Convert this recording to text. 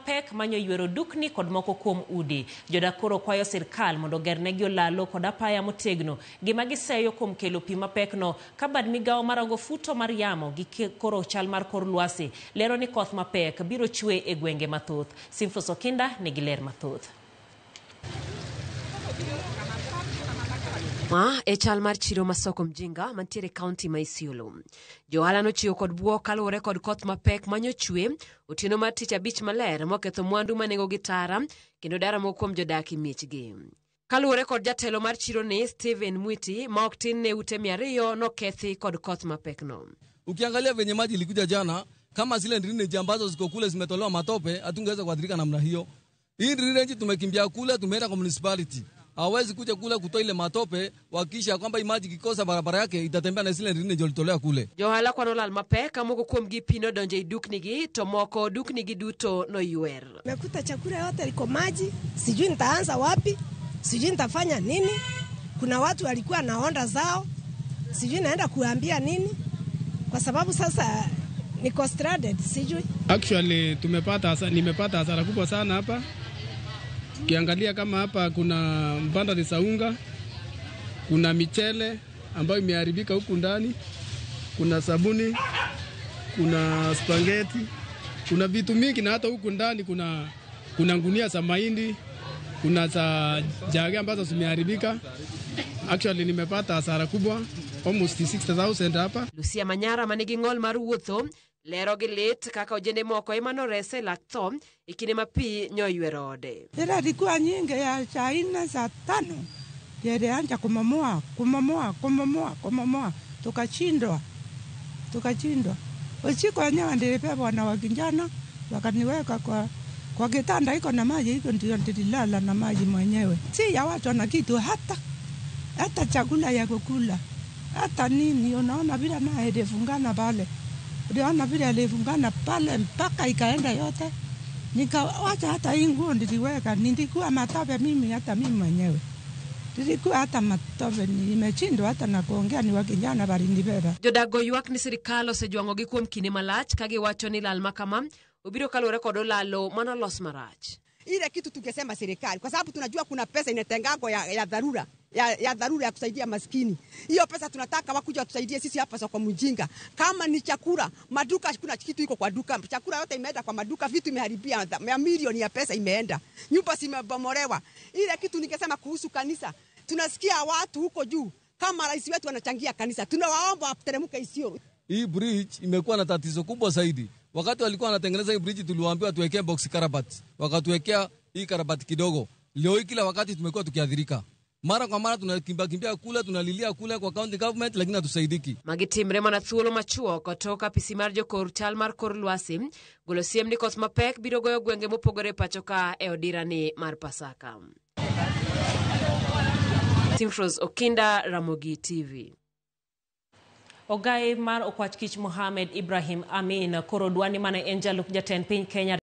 Pek manyo ywero dukni kod moko kuom udi. Jodak koro kwayo sirkal mondo ogernegi olalo kod apaya motegno. Gima giseyo kuom kelo pi mapekno ka bad migawo marango futo mar yamo gi koro chal mar kor lwasi lero ni koth mapek biro chwe e gwenge mathoth. Simfos Okinda nigi ler mathoth. Ma e chal mar chiro ma Soko Mjinga mantiere e kaunti ma Isiolo. Johala nochiwo kod buok kaluwore kod koth mapek manyochwe otieno mar tich abich maler moketho mwandu ma nengogi tara kendo daro moko kuom jodak e miechgi. Kaluwore kod jatelo mar chironi Steven Mwiti, ma ok tin ne ute 200 nokethi kod koth mapekno. Ukiangalia venye maji ilikuja jana, kama zile drainage ambazo ziko kule zimetolewa matope, hatungeweza kuathirika namna hiyo. Hii drainage tumekimbia kule, tumeenda kwa municipality. Hawezi kuja kule kutoa ile matope, wakisha kwamba maji kikosa barabara yake itatembea na zile drainage walitolea kule. Johala kwano lal mapek ka moko kuomgi pi nodonjo e duknigi to moko duknigi duto noywer. Nimekuta chakula yote iko maji, sijui nitaanza wapi, sijui nitafanya nini. Kuna watu walikuwa na honda zao, sijui naenda kuambia nini, kwa sababu sasa niko stranded, sijui. Actually nimepata hasara kubwa sana hapa. Ukiangalia kama hapa kuna mbanda za unga, kuna michele ambayo imeharibika huku ndani, kuna sabuni, kuna spaghetti, kuna vitu mingi, na hata huku ndani kuna ngunia za mahindi, kuna za jage ambazo zimeharibika. Actually nimepata hasara kubwa almost 60,000 hapa. Lucia Manyara manigi ng'ol mar wuotho lero gi lit kaka ojende moko ema norese lak tho e kinde ma pi nyoywero ode. Ila ilikuwa nyingi ya saa 4 saa 5 ilianza kumomoa, kumomoa, kumomoa, kumomoa, tukashindwa. Tukashindwa. Usiku wenyewe nilibebwa na wakijana wakaniweka kwa kitanda iko na maji, iko ndio nililala na maji mwenyewe. Si ya watu na kitu hata chakula ya kukula. Hata nini, unaona vile naye ilifungana pale. Uliona vile alifungana pale mpaka ikaenda yote. Nikawacha hata hii nguo niliweka, nilikuwa matope mimi, hata mimi mwenyewe. Nilikuwa hata matope, nimeshindwa hata na kuongea, ni wakijana walinibeba. Jodak ywak ni sirikal osejwang'ogi kuom kinde malach ka giwacho ni lal makama obiro kaluwore kod olalo manolos marach. Ile kitu tungesema serikali, kwa sababu tunajua kuna pesa inatengwa ya dharura, ya dharura ya kusaidia maskini. Hiyo pesa tunataka wakuja watusaidie sisi hapa Soko Mjinga. Kama ni chakula, maduka kuna kitu iko kwa duka, chakula yote imeenda kwa maduka, vitu imeharibia, mamilioni ya pesa imeenda. Nyumba zimebomolewa. Ile kitu ningesema kuhusu kanisa, tunasikia watu huko juu kama rais wetu anachangia kanisa, tunawaomba wateremke Isiolo. Hii bridge imekuwa na tatizo kubwa zaidi. Wakati walikuwa wanatengeneza hii bridge tuliwaambiwa tuwekee box karabati. Wakatuwekea hii karabati kidogo. Leo hii kila wakati tumekuwa tukiadhirika. Mara kwa mara tunakimbia kimbia kule, tunalilia kule kwa county government, lakini hatusaidiki. Magi timre mana thuolo machuok tok apisi mar jokor chal mar kor lwasi golo siem ni koth mapek biro goyo gwenge mopogore pacho ka e odirani mar Pasaka. Simfros Okinda, Ramogi TV. Ogai mar Okwach Kich Mohamed Ibrahim Amin koro dwani mane en jalup jatend piny Kenya.